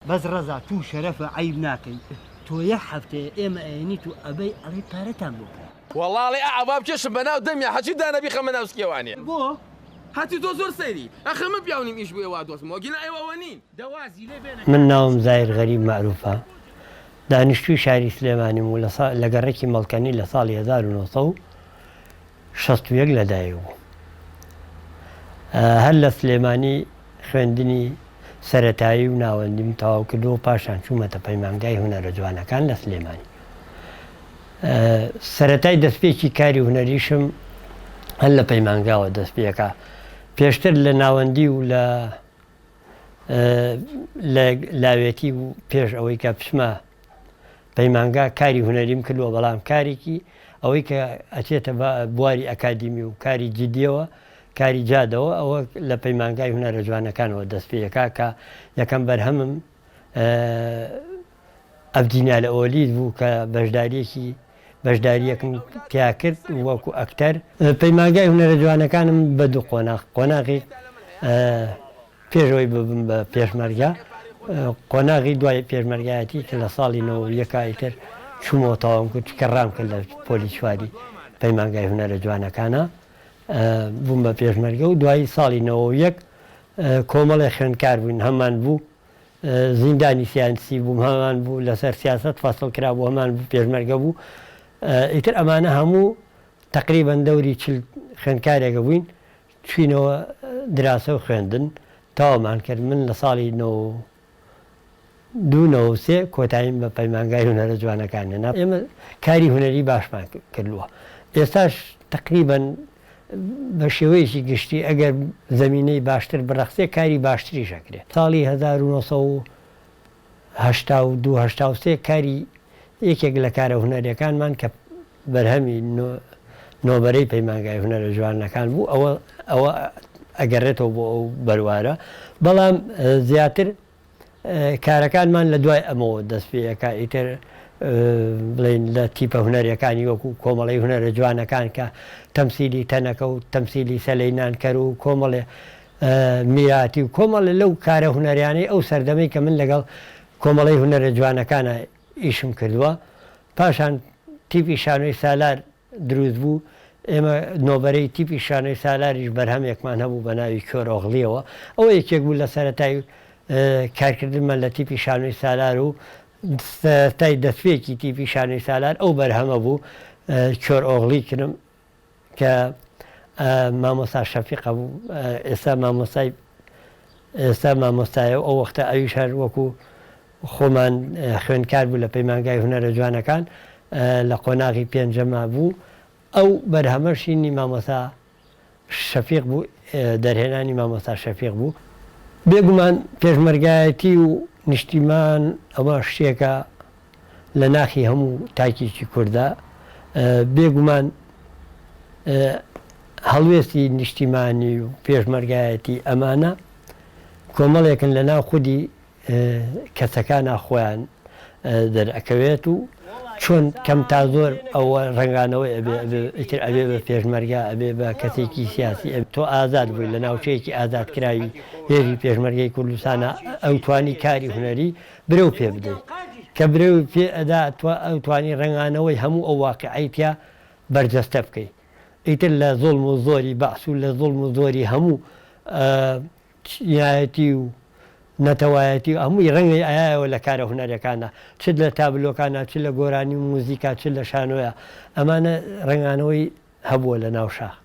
بەس ڕەزا توو شەرەفە عەیب ناکەی تۆ یەک هەفتەیە ئێمە ئەیەنیت و ئەبەی ئەڵێی پارەتان بۆ کرا. وەڵا ئەڵێ ئا با بکێشم بەناو دەمیا هەرچی دانە بیخەمە ناو سکێوانێ. بۆ؟ هەتیو تۆ زۆر سەیری ئەخر من پیاو نیم ئیش بۆ ئێوە ئەدۆزمەوە گینا ئێوە ئەوە نین. من ناوم زاهیر غەریب مەعروفە، دانیشتووی شاری سلێمانیم و لە گەڕەکی مەڵکەنی لە ساڵی 1961 لەدایک بووم. هەر لە سلێمانی خوێندنی سەرەتایی و ناوەندیم تەواو کردووە و پاشان چوومەتە پەیمانگای هونەرە جوانەکان لە سلێمانی. سەرەتای دەستپێکی کاری هونەریشم هەر لە پەیمانگاوە دەست پێکا. پێشتر لە ناوەندی و لە لە لاوێتی و پێش ئەوەی کە بچمە پەیمانگا کاری هونەریم کردووە، بەڵام کارێکی ئەوەی کە ئەچێتە بواری ئەکادیمی و کاری جدیەوە، کاری جادەوە، ئەوە لە پەیمانگای هونەرە جوانەکانەوە دەست پێ ئەکا کە یەکەم بەرهەمم ئەبدینا لە ئۆلیس بوو کە بەشداریەکی بەشداریەکم تیا کرد وەکو ئەکتەر. پەیمانگای هونەرە جوانەکانم بە دوو قۆناغ، قۆناغی پێش ئەوەی ببم بە پێشمەرگە، قۆناغی دوای پێشمەرگایەتی کە لە ساڵی 91 ئیتر چوومەوە تەواوم کرد، چونکە ڕام کرد لە پۆلی چواری پەیمانگای هونەرە جوانەکانە بووم بە پێشمەرگە و دوایی ساڵی 91 کۆمەڵێ خوێندکار بووین هەمان بوو زیندانی سیانسی بووم هەمان بوو لەسەر سیاسەت فەسڵ کرابوو هەمان بوو پێشمەرگە بوو ئیتر ئەمانە هەموو تەقریبەن دەوری چل خوێندکارێکە بووین چوینەوە دراسە و خوێندن تەواومان کرد من لە ساڵی 92 93 کۆتاییم بە پەیمانگای هونەرە جوانەکان هێنا ئێمە کاری هونەری باشمان کردووە ئێستاش تەقریبەن بە شێوەیەکی گشتی ئەگەر زەمینەی باشتر بڕەخسێ کاری باشتریش ئەکرێ. ساڵی 1982 83 کاری یەکێک لە کارە هونەریەکانمان کە بەرهەمی نۆبەرەی پەیمانگای هونەرە جوانەکان بوو ئەوە ئەوە ئەگەڕێتەوە بۆ ئەو بەروارە بەڵام زیاتر کارەکانمان لە دوای ئەمەوە دەست پێ ئەکا ئیتر بڵێین لە تیپە هونەریەکانی وەکو کۆمەڵەی هونەرە جوانەکان کە تەمسیلی تەنەکە و تەمسیلی سەلەی نانکەر و کۆمەڵێ میراتی و کۆمەڵێ لەو کارە هونەریانەی ئەو سەردەمەی کە من لەگەڵ کۆمەڵەی هونەرە جوانەکانە ئیشم کردووە پاشان تیپی شانۆی سالار دروست بوو، ئێمە نۆبەرەی تیپی شانۆی سالاریش بەرهەمێکمان هەبوو بە ناوی کۆرۆغڵیەوە، ئەوە یەکێک بوو لە سەرەتای کارکردنمان لە تیپی شانۆی سالار و سەرەتای دەستپێکی تیپی شانۆی سالار ئەو بەرهەمە بوو کۆرئۆغڵی کرم کە مامۆستا شەفیق هەبوو ئێستا مامۆستای ئێستا مامۆستایە و ئەو وەختە ئەویش هەر وەکو خۆمان خوێندکار بوو لە پەیمانگای هونەرە جوانەکان لە قۆناغی پێنجەما بوو ئەو بەرهەمەش هینی مامۆستا شەفیق بوو دەرهێنانی مامۆستا شەفیق بوو. بێگومان پێشمەرگایەتی و نیشتیمان ئەوە شتێکە لە ناخی هەموو تاکێکی کوردە، بێگومان هەڵوێستی نیشتیمانی و پێشمەرگایەتی ئەمانە کۆمەڵێکن لە ناو خودی کەسەکانا خۆیان دەرئەکەوێت و چۆن کەم تا زۆر ئەوە ڕەنگانەوەی ئەبێ ئیتر ئەبێ بە پێشمەرگە ئەبێ بە کەسێکی سیاسی تۆ ئازاد بووی لە ناوچەیەکی ئازادکراوی هێزی پێشمەرگەی کوردستانە ئەو توانی کاری هونەری برەو پێ بدەی کە برەو پێ ئەدا ئەو توانی ڕەنگانەوەی هەموو ئەو واقیعەی تیا بەرجەستە بکەی ئیتر لە زوڵم و زۆری بەعس و لە زوڵم و زۆری هەموو چینایەتی و نەتەوایەتی و هەمووی ڕەنگی ئەیایەوە لە کارە هونەریەکاندا چ لە تابلۆکانا چ لە گۆرانی و موزیکا چ لە شانۆیا ئەمانە ڕەنگانەوەی هەبووە لە ناو شاخ.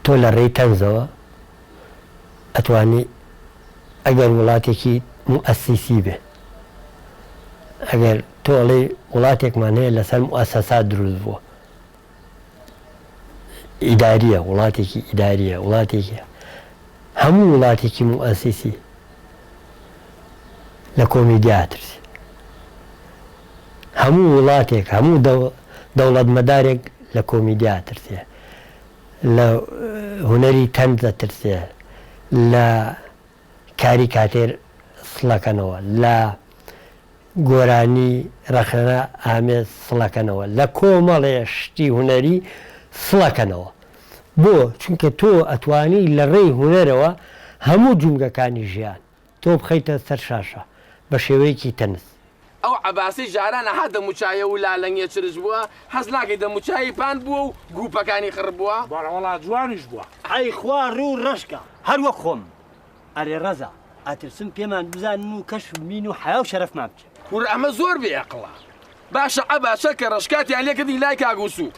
تۆ لە ڕێی تەنزەوە ئەتوانی ئەگەر وڵاتێکی موئەسیسی بێ ئەگەر تۆ ئەڵێی وڵاتێکمان هەیە لەسەر موئەسەسات دروست بووە ئیداریە وڵاتێکی ئیداریە وڵاتێکی هەموو وڵاتێکی موئەسیسی لە کۆمیدیا ئەترسێ هەموو وڵاتێک هەموو دەوڵەتمەدارێک لە کۆمیدیا ئەترسێ لە هونەری تەنز ئەترسێ لە کاریکاتێر سڵەکەنەوە لە گۆرانی ڕەخنە ئامێز سڵەکەنەوە لە کۆمەڵێ شتی هونەری سڵەکەنەوە بۆ؟ چونکە تۆ ئەتوانی لە ڕێی هونەرەوە هەموو جومگەکانی ژیان تۆ بخەیتە سەر شاشە. بە شێوەیەکی تەنز. ئەو عەباسەی جاران ئەها دەموچاوی و لالەنگێ چرچ بووە هەست ناکەی دەموچاوی پان بووە و گوپەکانی خڕ بووە؟ بەڵێ وەڵا جوانیش بووە. ئەی خوا ڕوو ڕەش کە هەر وەک خۆم. ئەرێ ڕەزا ئەترسم پێمان بزانن و کەشف ببین و حەیا و شەرەفمان بچێ. کورە ئەمە زۆر بێ ئەقڵە. باشە عەبا چەکە ڕەش کاتیان لێ کردین لای کاک وسوو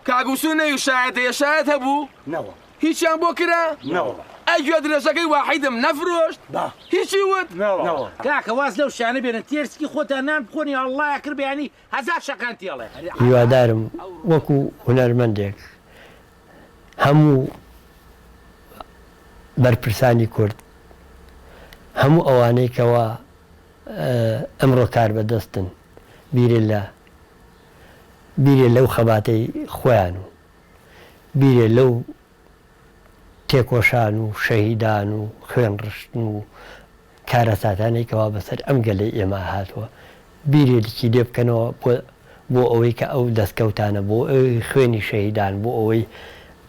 کاک وسوو نەیو شایەت هەیە شایەت هەبوو؟ نەوەڵا. هیچیان بۆ کرا؟ نەوەڵا. ئەی گوێ درێژەکەی واحیدم نەفرۆشت؟ با. هیچی وت؟ نەوەڵا. کاکە واز لەو شتانە بێنە تێرسکی خۆتان نان بخۆن یا اللە کرد بەیانی هەزار شەقان تێڵێ. هیوادارم وەکو هونەرمەندێک هەموو بەرپرسانی کورد هەموو ئەوانەی کەوا ئەمڕۆ کاربەدەستن بیرێ لە بیرێ لەو خەباتەی خۆیان و بیرێ لەو تێکۆشان و شەهیدان و خوێن ڕشتن و کارەساتانەی کەوا بەسەر ئەم گەلەی ئێمە هاتووە بیرێکی لێ بکەنەوە بۆ بۆ ئەوەی کە ئەو دەستکەوتانە بۆ ئەوی خوێنی شەهیدان بۆ ئەوەی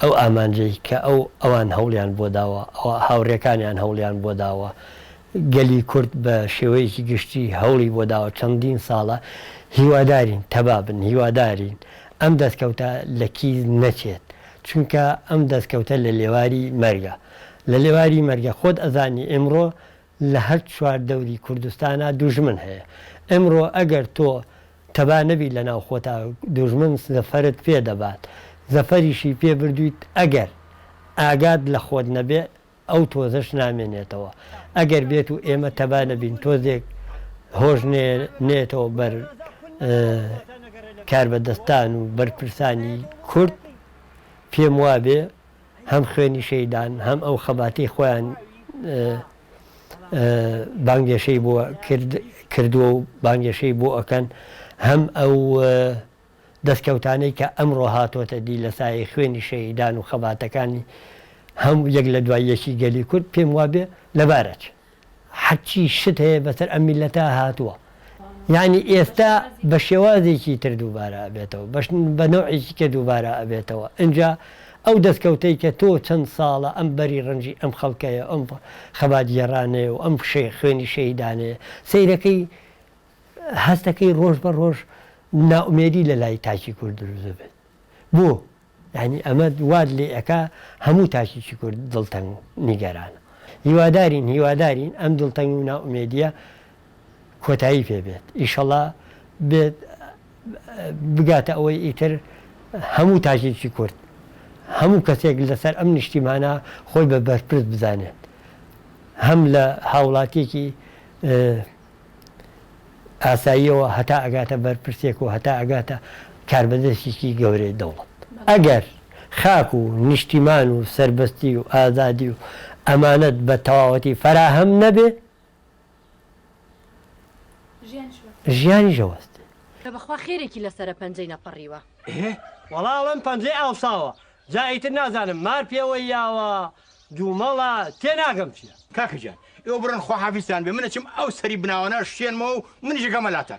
ئەو ئامانجەی کە ئەو ئەوان هەوڵیان بۆ داوە ئەوە هاوڕێکانیان هەوڵیان بۆ داوە گەلی کورد بە شێوەیەکی گشتی هەوڵی بۆ داوە چەندین ساڵە هیوادارین تەبا بن هیوادارین ئەم دەستکەوتە لە کیس نەچێت چونکە ئەم دەستکەوتە لە لێواری مەرگە لە لێواری مەرگە خۆت ئەزانی ئیمڕۆ لە هەر چوار دەوری کوردستانا دوژمن هەیە ئمڕۆ ئەگەر تۆ تەبا نەبی لە ناو خۆتا دوژمن زەفەرت پێ دەبات زەفەریشی پێ بردویت ئەگەر ئاگات لە خۆت نەبێ ئەو تۆزەش نامێنێتەوە ئەگەر بێت و ئێمە تەبا نەبین تۆزێک هۆش نێتەوە بەر کاربەدەستان و بەرپرسانی کورد پێم وابێ هەم خوێنی شەهیدان هەم ئەو خەباتەی خۆیان بانگێشەی بۆ کردووە و بانگێشەی بۆ ئەکەن هەم ئەو دەستکەوتانەی کە ئەمڕۆ هاتۆتە دی لە سایەی خوێنی شەهیدان و خەباتەکانی هەم یەک لە دوای یەکی گەلی کورد پێم وابێ لەبار ئەچێ. هەرچی شت هەیە بەسەر ئەم میللەتە هاتووە یانی ئێستا بە شێوازێکی تر دووبارە ئەبێتەوە بە نەوعێکی کە دووبارە ئەبێتەوە ئینجا ئەو دەستکەوتەی کە تۆ چەند ساڵە ئەم بەری ڕەنجی ئەم خەڵکەیە ئەم خەباتگێڕانەیە و ئەم خوێنی شەهیدانەیە سەیرەکەی هەستەکەی ڕۆژ بە ڕۆژ نائومێدی لە لای تاکی کورد دروست دەبێت بۆ؟ یانی ئەمە وات لێ ئەکا هەموو تاکێکی کورد دڵتەنگ و نیگەرانە. هیوادارین هیوادارین ئەم دڵتەنگی و نائومێدیە کۆتایی پێ بێت ئیشەڵا بێت بگاتە ئەوەی ئیتر هەموو تاکێکی کورد هەموو کەسێک لەسەر ئەم نیشتیمانە خۆی بە بەرپرس بزانێت هەم لە هاوڵاتیەکی ئاساییەوە هەتا ئەگاتە بەرپرسێک و هەتا ئەگاتە کاربەدەستێکی گەورەی دەوڵەت. ئەگەر خاک و نیشتیمان و سەربەستی و ئازادی و ئەمانەت بە تەواوەتی فەراهەم نەبێ، ژیانیش ئەوەستێ. کە بەخوا خێرێکی لەسەرە پەنجەی نەپەڕیوە. ئێ وەڵا ئەڵێم پەنجەی ئاوساوە جا ئیتر نازانم مار پێوەی یاوە دوومەڵە تێناگەم چیە. کاکە گیان ئێوە بڕۆن خواحافیزتان بێ من ئەچم ئەو سەری بناوانە ئەشکێنمەوە و منیش ئەگەمە لاتان.